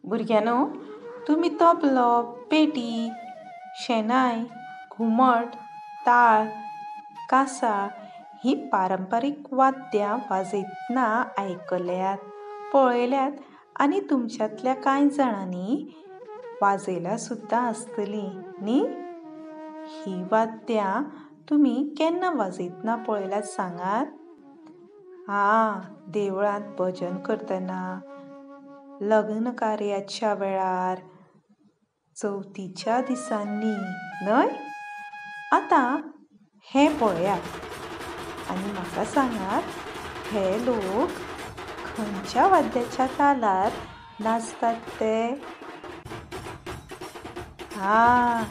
भुरग्यांनो, तुमी तबलो, पेटी, शेनाय, घुमट, ताळ, कांसाळ हीं पारंपारीक वाद्यां वाजयतना आयकल्यात, पळयल्यात आनी तुमच्यांतल्या कांय जाणांनी वाजयल्या सुद्दां आसतलीं न्ही? हीं वाद्यां तुमी केन्ना वाजयतना पळयल्यात सांगात? आं, देवळांत भजन करतना, लग्न कार्याच्या वेळार, चवथीच्या दिसांनी न्हय? आतां हें पळयात आनी म्हाका सांगात, हे लोक खंयच्या वाद्याच्या तालार नाचतात ते? आं,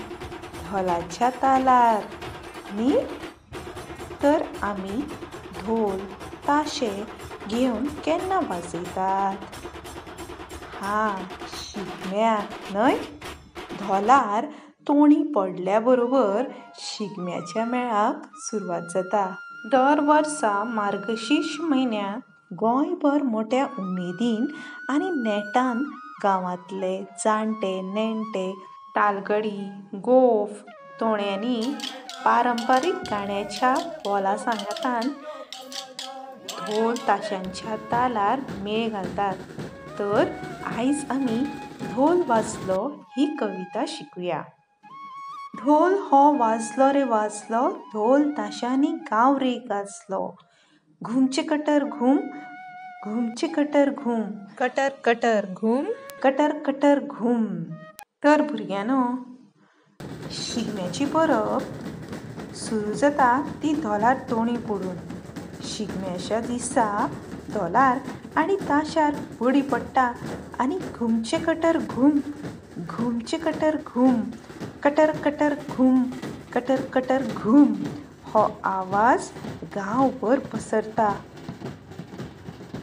धोलाच्या तालार न्ही? तर आमी धोल ताशे घेवन केन्ना वाजयतात? हां, शिगम्याक न्हय? धोलार तोणी पडल्या बरोबर शिगम्याच्या मेळाक सुरवात जाता. दर वर्सा मार्गशीर्ष म्हयन्यांत गोंयभर मोट्या उमेदीन आनी नेटान गांवांतले जाणटे नेणटे तालगडी, गोफ, तोण्यांनी पारंपारीक गाण्याच्या बोला सांगातान धोल ताशांच्या तालार मेळ घालतात. तर आयज आमी धोल वाजलो ही कविता शिकुया. धोल हो वाजलो रे वाजलो, धोल ताशांनी गांव रे गाजलो. घुमचे कटर घूम, घुमचे कटर घूम, कटर कटर घूम, कटर कटर घूम. तर भुरग्यांनो, शिगम्याची परब सुरू जाता ती धोलार तोणी पडून. शिगम्याच्या दिसा धोलार आनी ताशार बडी पडटा आनी घुमचे कटर घूम, घुमचे कटर घूम, कटर कटर घूम, कटर कटर घूम हो आवाज गांवभर पसरता.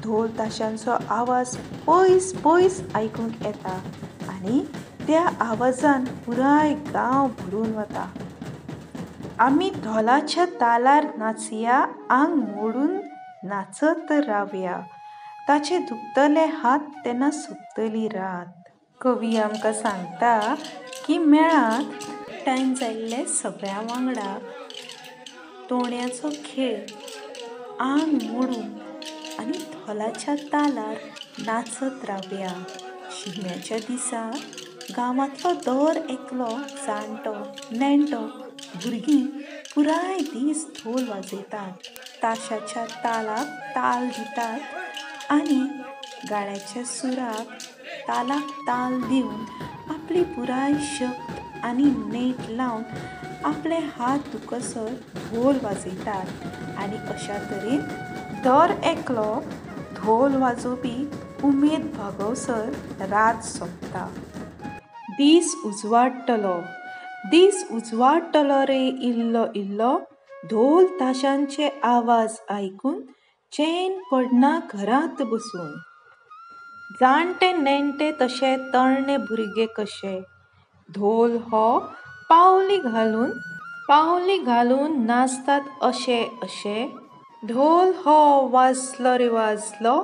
धोल ताशांचो आवाज पयस पयस आयकूंक येता आनी त्या आवाजान पुराय गांव भरून वता. आमी धोलाच्या तालार नाचया, आंग मोडून नाचत रावया, ताचे दुखतले हात तेन्ना सोंपतली रात. कवी आमकां सांगता की मेळांत टायम जाल्ले सगळ्यां वांगडा तोण्याचो खेळ आंग मोडून आनी धोलाच्या तालार नाचत रावया. शिगम्याच्या दिसा गांवांतलो दर एकलो जाणटो नेणटो भुरगीं पुराय दीस धोल वाजयतात, ताशाच्या तालाक ताल दितात आनी गाण्याच्या सुराक तालाक ताल दिवन आपली पुराय शक्त आनी नेट लावन आपले हात दुखसर धोल वाजयतात. आनी अशा तरेन दर एकलो धोल वाजोवपी उमेद भागोवसर रात सोंपता. दीस उजवाडटलो, दीस उजवाडटलो रे इल्लो इल्लो, धोल ताशांचे आवाज आयकून चैन पडना घरांत बसून. जाणटे नेणटे तशे तरणे भुरगे कशे, धोल हो पावली घालून पावली घालून नाचतात अशे अशे. धोल हो वाजलो रे वाजलो,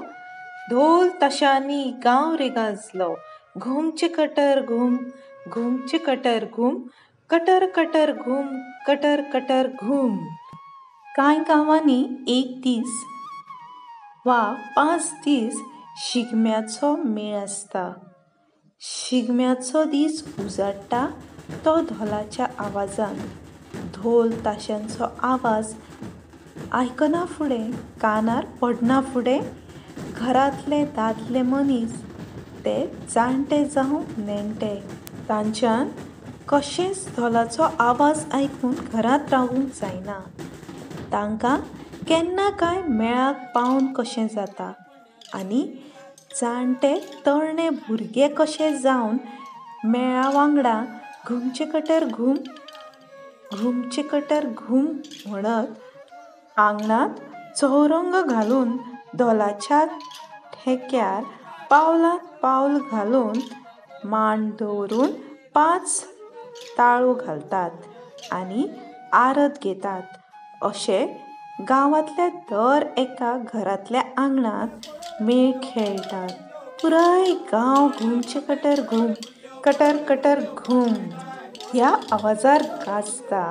धोल ताशांनी गांव रे गाजलो. घुमचे कटर घूम, घुमचे कटर घूम, कटर कटर घूम, कटर कटर घूम. कांय गांवांनी एक दीस वा 5 दीस शिगम्याचो मेळ आसता. शिगम्याचो दीस उजळटा तो धोलाच्या आवाजान. धोल ताशांचो आवाज आयकना फुडें, कानार पडना फुडें घरांतले दादले मनीस, ते जाणटे जावं नेणटे, तांच्यान कशेंच धोलाचो आवाज आयकून घरांत रावूंक जायना. तांकां केन्ना काय मेळाक पावन कशें जाता आनी जाणटे तरणे भुरगे कशे जावन मेळा वांगडा घुमचे कटर घूम, घुमचे कटर घूम म्हणत आंगणांत चौरंग घालून धोलाच्या ठेक्यार पावलांत पावल घालून मांड दवरून 5 ताळो घालतात आनी आरत घेतात. अशें गांवांतल्या दर एका घरांतल्या आंगणांत मेळ खेळटात. पुराय गांव घुमचे कटर घूम, कटर कटर घूम ह्या आवाजार गाजता.